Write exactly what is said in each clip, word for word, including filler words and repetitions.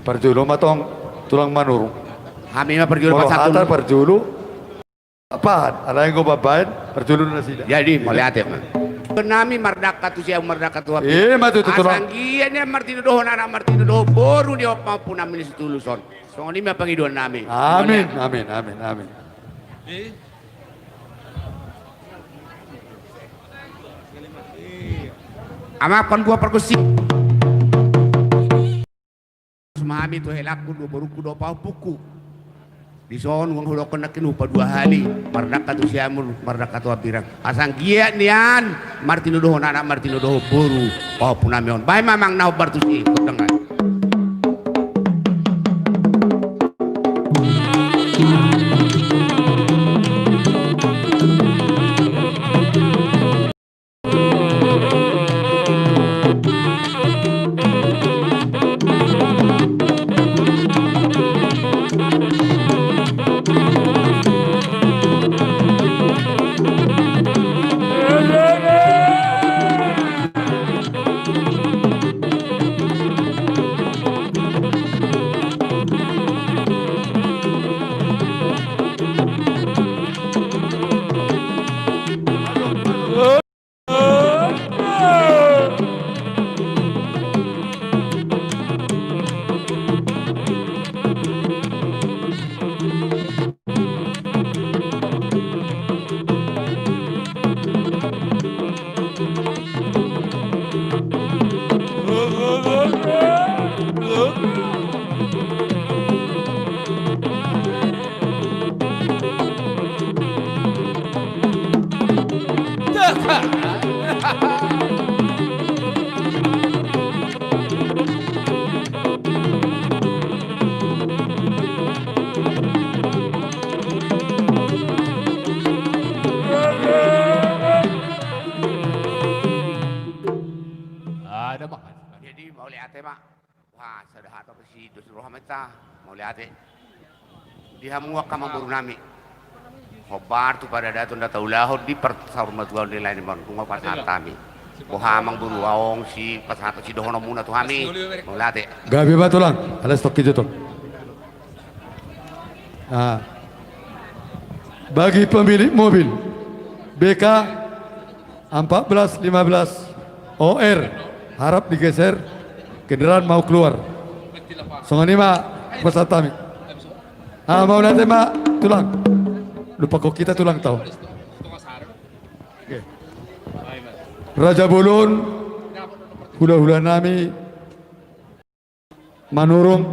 Parjolo ma tong, tulang Manurung. Hami ma parjolo. Molo pasahat hata parjolo. Pasahat, alai anggo baen parjolo nasida. Jadi, mauliate ma. Nami mardangka tu siamun, mardangka tu hambirang. Ima tutu, tulang. Asa anggiat nian martinodohon anak, martinodohon boru ni ompunami na situluson. Songon i ma pangidoan nami. Amin, amin, amin, amin. Amang panggual pargonsi. Hami tu helangku, dua borungku dohot pahompungku. Dison nunga hudokkon nangkin hupa dua hali, mardangka tu siamun, mardangka tu hambirang. Asa anggiat nian martinodohon anak, martinodohon boru pahompunami on. Baen ma amang na hombar tusi, gondang nai. Jadi mauliate ma. Wah, sada hata pe si dos roha ma hita. Mauliate. Di hamu angka amangborunami. Hombar tu paradaton da taulahon di parsaurmatuaon di lae ni on, nunga pasahat hami. Boha amangboru, adong sipasahat sidohononmuna tu hami? Mauliate. Gabe ma tulang, alas tokki jotong. Ah. Bagi pemilik mobil B K empat belas lima belas O R, harap digeser, kendaraan mau keluar. Songon i ma pasahat hami. Ah, mauliate ma tulang. Lupa kok kita tulang tau. Oke. Raja Bolon, hula-hula nami. Manurung,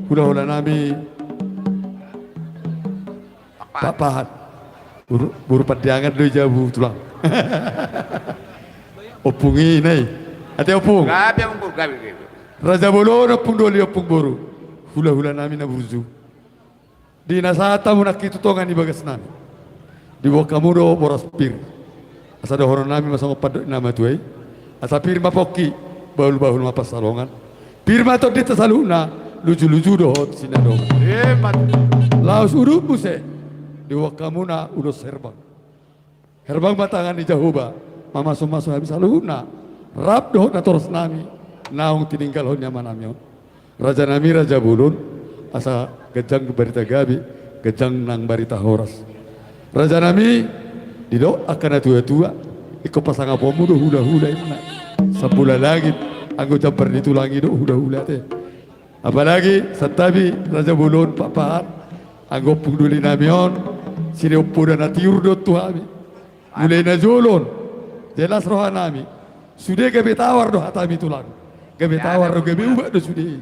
hula-hula nami. Pakpahan. Boru, boru Pandiangan do i jabu tulang. Ompung i nai. Ate ompung. Gabe, ompung, gabe, gabe. Raja Bolon, ompung doli, ompung boru. Hula-hula nami na burju. Di na sahat hamu nangkin tu tonga ni bagas nami, diboan hamu do boras pir. Asa dohonon nami ma songon pandok ni na matua i: Asa pir ma pongki, bahul-bahul ma pansalongan. Pir ma tondinta saluhutna, luju-luju dohot sinadongan. Laos udut muse, diboan hamuna ulos herbang. Herbang ma tangan ni Jahowa mamasu-masu hami saluhutna, rap dohot natoras nami naung tininggalhon ni ama nami on. Raja nami, Raja Bolon, asa ganjang barita gabe, ganjang nang barita horas. Raja nami, didok angka na tua-tua, ingkon pasangaponmu do hula-hula, ima na sambola langit, anggo jambar ni tulang i do hula-hula, ate. Apalagi santabi Raja Bolon, Pakpahan, anggo ompung doli nami on, sini ompoda na tiur do tu hami. Mulai na jolo on, jelas roha nami, sude gabe tawar do hatami tulang. Gabe tawar do, gabe ubat do sude i.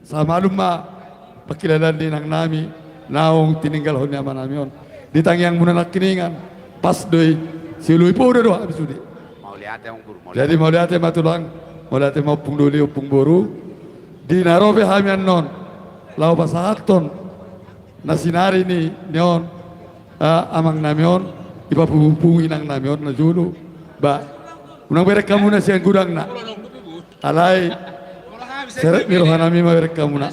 Samalum ma pangkilalaan ni inang nami naung tininggalhon ni ama nami on. Di tangiangmuna nangkiningan, pas do i, sioloi poda do hami sude. Mauliate, Amangboru, mauliate. Jadi mauliate ma tulang, mauliate ma ompung doli, ompung boru. Di na ro pe hami annon laho pasahathon na sinari ni, ni on, ah, amang nami on, dipapungu-pungu inang nami on na jolo. Ba, unang bereng hamuna sian godangna. Alai serep ni roha nami ma bereng hamuna.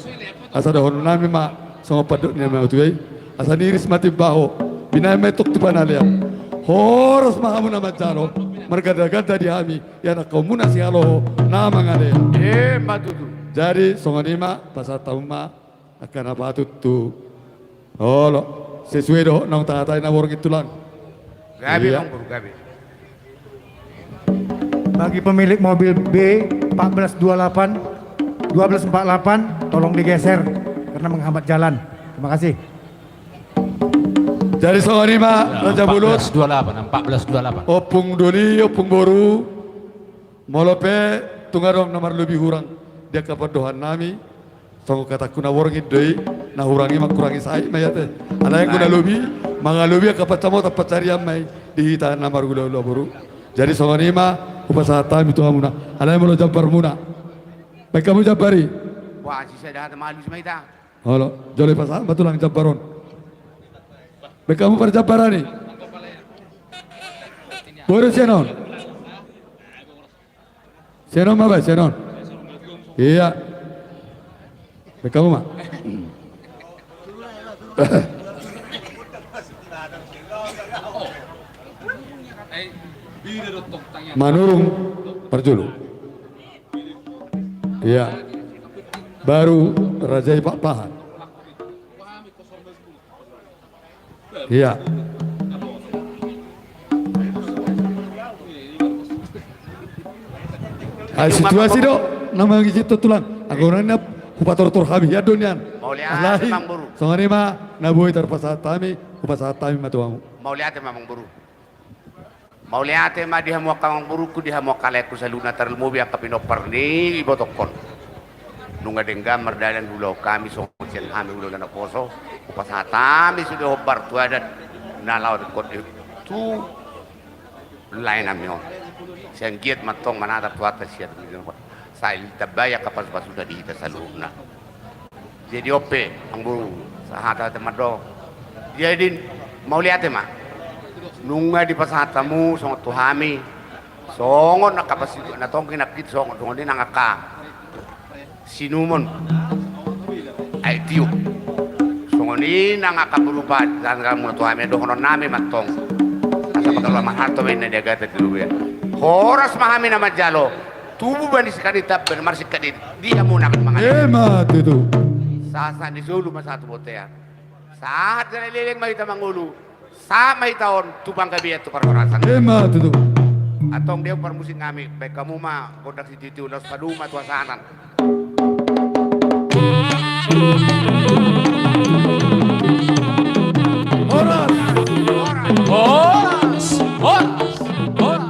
Asa dohonon nami ma songon pandok ni na matua i: Asa niris ma timbaho, binahen ma itong tu panalean. Horas ma hamu na manjalo, marganda-ganda di hami ianakhonmuna sihaloho na mangalean. Ima tutu. Jadi songon i ma, pasahat hamu ma angka na patut tu, olo, sesuai dohot naung tahatai na borngin, Tulang. Gabe, Amangboru, gabe. Bagi pemilik mobil B empat belas dua delapan, dua belas empat delapan, tolong digeser karena menghambat jalan. Terima kasih. Jadi songon i ma, Raja Bolon. Empat belas dua delapan, empat belas dua delapan. Ompung doli, ompung boru. Molo pe tung adong na marlobi hurang di angka pandohan nami, songon hatangku na borngin do i, na hurang i mangkurangi sahit ma i ate. Alai anggo na lobi, mangalobi angka pansamotan pansarian ma i di hita na marhulahula, boru. Jadi songon i ma hupasahat hami tu hamuna. Alai molo jambarmuna, baen hamu jambar i. Wah, sisa da hata malus ma hita. Olo, jolo pasahat ma, Tulang, jambar on. Baen hamu parjambaran i. Boru, sian on. Sian on ma, baen, sian on. Iya. Baen hamu ma. Manurung parjolo. Iya. Baru raja i Pakpahan. Iya. Ai situasi do na mangisi, Tulang. Anggo na nian hupatortor hami hian do nian. Mauliate, Amangboru. Songon i ma na boi tarpasahat hami, hupasahat hami ma tu hamu. Mauliate ma, Amangboru. Mauliate ma di hamu angka amangborungku, di hamu angka laengku saluhutna, tarlumobi angka pinompar ni ibotongkon. Nunga denggan mardalan ulaon hami songon sian hami ulaon na poso, hupasahat hami sude hombar tu adat na laho ringkot i tu lae nami on. Sai anggiat ma antong manatap Tuhanta sian Sai ditambai angka pasupasuna di hita saluhutna. Jadi on pe, Amangboru, sahata hata mandok. Jadi mauliate ma. Nunga dipasahat hamu songon tu hami. Songon angka pasi na tongkin angka i, songon, songon i nang angka sinumon. Ai tiup. Songon i nang angka berupa, dan kamu tu hami dohonon nami ma antong. Asa pagalo maharto ma inna di agata di luhut. Horas ma hami na manjalo. Tubu bani singkat i, tamba na marsingkat i, dia muna mangan. Ima tutu. Sahat ni solu ma sahat tu bontean. Sahat jala leleng ma hita mangolu. Sahat ma hita on tu panggabean tu parhorasan. Ima tutu. Antong dia parmusik nami, baen hamu ma gondang sitiotio, laos padomu ma tu hasahatan. Horas. Horas. Horas. Horas.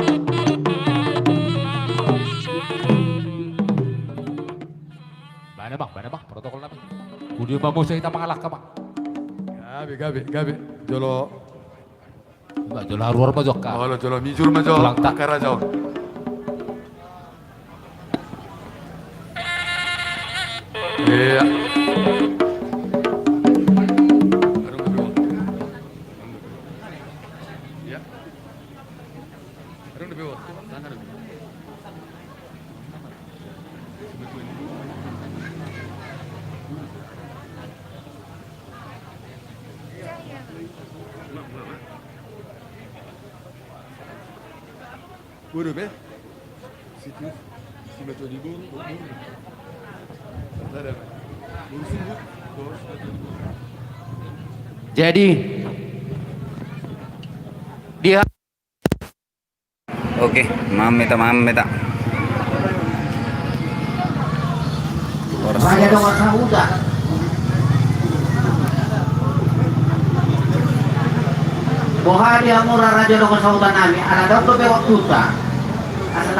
Baen ma, baen ma protokol nami. Uli ma muse hita mangalangka ma. Gabe, gabe, gabe. Jolo. Ba, jolo haruar ma jo angka. Olo, jolo mijur ma jo angka raja on. Iya. Jadi, di ha- Oke, maaf meta, maaf meta. Raja Dongan Sahuta. Boha di hamu ra Raja Dongan Sahuta nami, ala daong dope waktunta. Asa